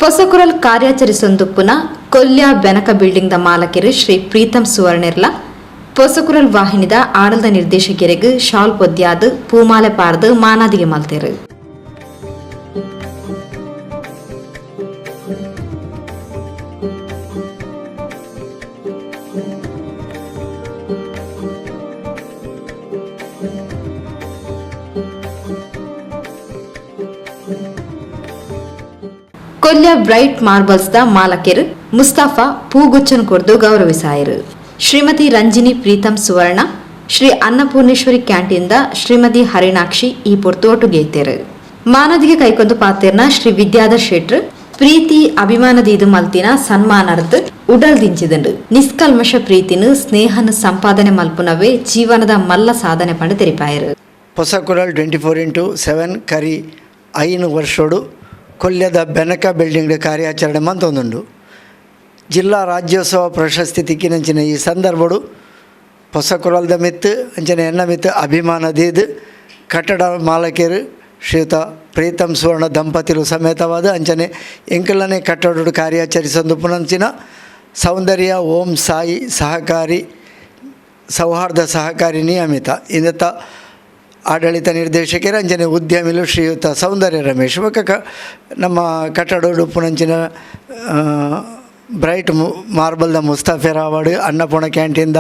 ಪೊಸಕುರಲ್ ಕಾರ್ಯಾಚರಿಸೊಂದುಪ್ಪುನ Kolya Benaka building ದ ಮಾಲಕೆರ್ ಶ್ರೀ ಪ್ರೀತಂ ಸುವರ್ಣೆರ್ಲ ಪೊಸಕುರಲ್ ವಾಹಿನಿದ ಆಡಳಿತ ನಿರ್ದೇಶಕೆರೆಗ್ ಶಾಲ್ ಪೊದ್ಯಾದ್ ಪೂಮಾಲೆ ಪಾರ್ದ್ ಮಾನಾದಿಗೆ ಮಲ್ತೆರ್. ಕೊಲ್ಯ ಬ್ರೈಟ್ ಮಾರ್ಬಲ್ಸ್ ದ ಮಾಲಕೆರ್ ಮುಸ್ತಾಫಾ ಪೂಗುಚ್ಚನ್ ಕೊರ್ದು ಗೌರವಿಸಾಯೆರ್. ಶ್ರೀಮತಿ ರಂಜಿನಿ ಪ್ರೀತಂ ಸುವರ್ಣ, ಶ್ರೀ ಅನ್ನಪೂರ್ಣೇಶ್ವರಿ ಕ್ಯಾಂಟೀನ್ ದ ಶ್ರೀಮತಿ ಹರಿಣಾಕ್ಷಿ ಈ ಪೊರ್ತು ಒಟ್ಟುಗೇ ಇತ್ತೆರ್. ಮಾನಾದಿಗೆ ಕೈಕೊಂದು ಪಾತೆರ್ನ ಶ್ರೀ ವಿದ್ಯಾಧರ್ ಶೆಟ್ರ್, ಪ್ರೀತಿ ಅಭಿಮಾನ ದೀದ್ ಮಲ್ತಿನ ಸನ್ಮಾನರ್ದ್ ಉಡಲ್ ದಿಂಜಿದ್ಂಡ್. ನಿಷ್ಕಲ್ಮಶ ಪ್ರೀತಿನ್, ಸ್ನೇಹನ್ ಸಂಪಾದನೆ ಮಲ್ಪುನವೇ ಜೀವನದ ಮಲ್ಲ ಸಾಧನೆ ಪಂದ್ ತೆರಿಪಾಯೆರ್. ಪೊಸ ಕುರಲ್ 24x7 ಕರಿ 5 ವರ್ಷೊಡು ಕೊಲ್ಯದ ಬೆನಕ ಬಿಲ್ಡಿಂಗ್ ಕಾರ್ಯಾಚರಣೆ ಮಂತೊಂದುಂಡು. ಜಿಲ್ಲಾ ರಾಜ್ಯೋತ್ಸವ ಪ್ರಶಸ್ತಿ ತಿಕ್ಕಿನಂಚಿನ ಈ ಸಂದರ್ಭಡು ಪೊಸ ಕುರಲ್ದ ಮಿತ್ತು ಅಂಚನೆ ಎನ್ನ ಮಿತ್ತು ಅಭಿಮಾನ ದೀದ್ ಕಟ್ಟಡ ಮಾಲಕೆರ್ ಶ್ರೀಯುತ ಪ್ರೀತಂ ಸುವರ್ಣ ದಂಪತಿಲು ಸಮೇತವಾದ ಅಂಚನೆ ಎಂಕಲನೆ ಕಟ್ಟಡಡು ಕಾರ್ಯಾಚರಿಸೊಂದು ಪುನಂಚಿನ ಸೌಂದರ್ಯ ಓಂ ಸಾಯಿ ಸಹಕಾರಿ ಸೌಹಾರ್ದ ಸಹಕಾರಿ ನಿಯಮಿತ ಇಂದತ ಆಡಳಿತ ನಿರ್ದೇಶಕರು ಅಂಚನೆ ಉದ್ಯಮಿಲು ಶ್ರೀಯುತ ಸೌಂದರ್ಯ ರಮೇಶ್ ಬೊಕ್ಕ ಕ ನಮ್ಮ ಕಟ್ಟಡೊಡು ಉಪ್ಪುನಂಚಿನ ಬ್ರೈಟ್ ಮಾರ್ಬಲ್ದ ಮುಸ್ತಾಫೆ ರಾವಡ್, ಅನ್ನಪೂರ್ಣ ಕ್ಯಾಂಟೀನ್ದ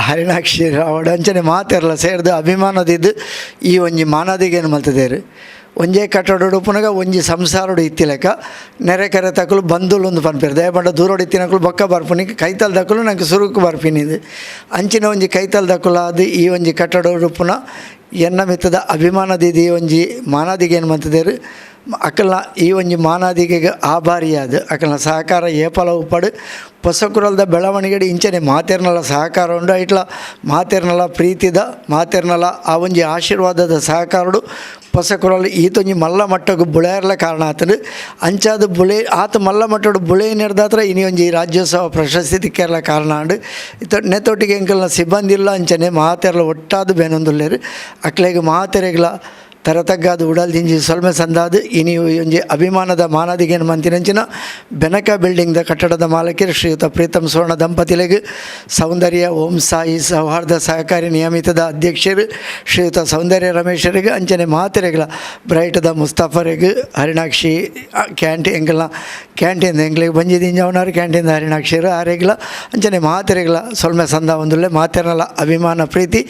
ಹರಿಣಾಕ್ಷಿ ರಾವಡ್ ಅಂಚನೆ ಮಾತೆರ್ಲ ಸೇರ್ದ್ ಅಭಿಮಾನದಿದ್ದು ಈ ಒಂಜಿ ಮಾನಾದಿಗೆನ್ ಮಲ್ತುದೆರ್. ಒಂಜೇ ಕಟ್ಟಡೊಡು ಉಪ್ಪುನಗ ಒಂಜಿ ಸಂಸಾರೊಡು ಇತ್ತಿಲೆಕ ನೆರೆ ಕರೆ ತಕುಲು ಬಂಧುಲು ಪನ್ಪೆರ್. ದಾಯೆ ಪಂಡ ದೂರೊಡು ಇತ್ತಿನಕುಲು ಬೊಕ್ಕ ಬರ್ಪುನಿ, ಕೈತಲ್ದಕುಲು ನಂಕ್ ಸುರುಕು ಬರ್ಪಿನಿಂದ್. ಅಂಚಿನ ಒಂಜಿ ಕೈತಲ್ದಕುಲಾದ್ ಈ ಒಂಜಿ ಕಟ್ಟಡೊಡು ಉಪ್ಪುನ ಎನ್ನ ಮಿತ್ತದ ಅಭಿಮಾನದಿದ್ ಈ ಒಂಜಿ ಮಾನಾದಿಗೆನ್ ಮಲ್ತುದೆರ್. ಅಕಲ್ನ ಈ ಒಂಜಿ ಮಾನಾದಿಗೆಗ್ ಆಭಾರಿಯಾದ್ ಅಕಲ್ನ ಸಹಕಾರ ಏಪಲ ಉಪ್ಪಡ್. ಪೊಸಕುರಲ್ದ ಬೆಳವಣಿಗೆಡ್ ಇಂಚನೆ ಮಾತೆರ್ನಲ ಸಹಕಾರ ಉಂಡು. ಐಟ್ಲ ಮಾತೆರ್ನಲ ಪ್ರೀತಿದ ಮಾತೆರ್ನಲ ಆ ಒಂಜಿ ಆಶೀರ್ವಾದದ ಸಹಕಾರಡು ಪೊಸಕುರಲ್ ಈತೊಂಜಿ ಮಲ್ಲ ಮಟ್ಟಗ್ ಬುಳೆಯರ್ಲ ಕಾರಣ ಆತುಂಡು. ಅಂಚಾದ್ ಬುಳೆ ಆತ್ ಮಲ್ಲ ಮಟ್ಟಡ್ ಬುಳೆಯಿನೆರ್ದಾತ್ರ ಇನಿ ಒಂಜಿ ರಾಜ್ಯೋತ್ಸವ ಪ್ರಶಸ್ತಿ ತಿಕ್ಕೆರ್ಲ ಕಾರಣ ಆಂಡ್. ಇತ್ತೆ ನೆತ್ತೊಟ್ಟಿಗೆ ಎಂಕಲ್ನ ಸಿಬ್ಬಂದಿಲ ಅಂಚನೆ ಮಾತೆರ್ಲ ಒಟ್ಟಾದ್ ಬೇನೊಂದುಲ್ಲೆರ್. ಅಕ್ಲೆಗ್ ಮಾತೆರೆಗ್ಲ ತರತಗ್ಗಾದ್ ಉಡಲ್ ದಿಂಜಿ ಸೊಲ್ಮೆ ಸಂದಾದ್ ಇನಿ ಒಂಜಿ ಅಭಿಮಾನದ ಮಾನಾದಿಗೆನ್ ಮಂತಿನಂಚಿನ ಬೆನಕ ಬಿಲ್ಡಿಂಗ್ ದ ಕಟ್ಟಡದ ಮಾಲಕೆರ್ ಶ್ರೀಯುತ ಪ್ರೀತಂ ಸುವರ್ಣ ದಂಪತಿಲೆಗ್, ಸೌಂದರ್ಯ ಓಂ ಸಾಯಿ ಸೌಹಾರ್ದ ಸಹಕಾರಿ ನಿಯಮಿತದ ಅಧ್ಯಕ್ಷರು ಶ್ರೀಯುತ ಸೌಂದರ್ಯ ರಮೇಶರಿಗೆ ಅಂಚನೆ ಮಾತೆರೆಗ್ಲ ಬ್ರೈಟ್ದ ಮುಸ್ತಾಫರೆಗ್, ಹರಿಣಾಕ್ಷಿ ಕ್ಯಾಂಟೀನ್ ಎಂಕಲ್ನ ಕ್ಯಾಂಟೀನ್ ಎಂಕ್ಲೆಗ್ ಬಂಜಿ ದಿಂಜಾವುನಾರ್ ಕ್ಯಾಂಟೀನ್ ಹರಿಣಾಕ್ಷಿರು ಆರೆಗ್ಲ ಅಂಚನೆ ಮಾತೆರೆಗ್ಲ ಸೊಲ್ಮೆ ಸಂದಾವೊಂದುಲ್ಲೆ. ಮಾತೆರ್ನಲ ಅಭಿಮಾನ ಪ್ರೀತಿ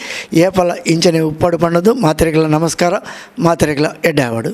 ಏಪಲ ಇಂಚನೆ ಉಪ್ಪಡು ಪಣ್ಣದು ಮಾತೆರೆಗ್ಲ ನಮಸ್ಕಾರ, ಮಾತೆರೆಗ್ಲ ಎಡ್ಡೆ ಆವಡ್.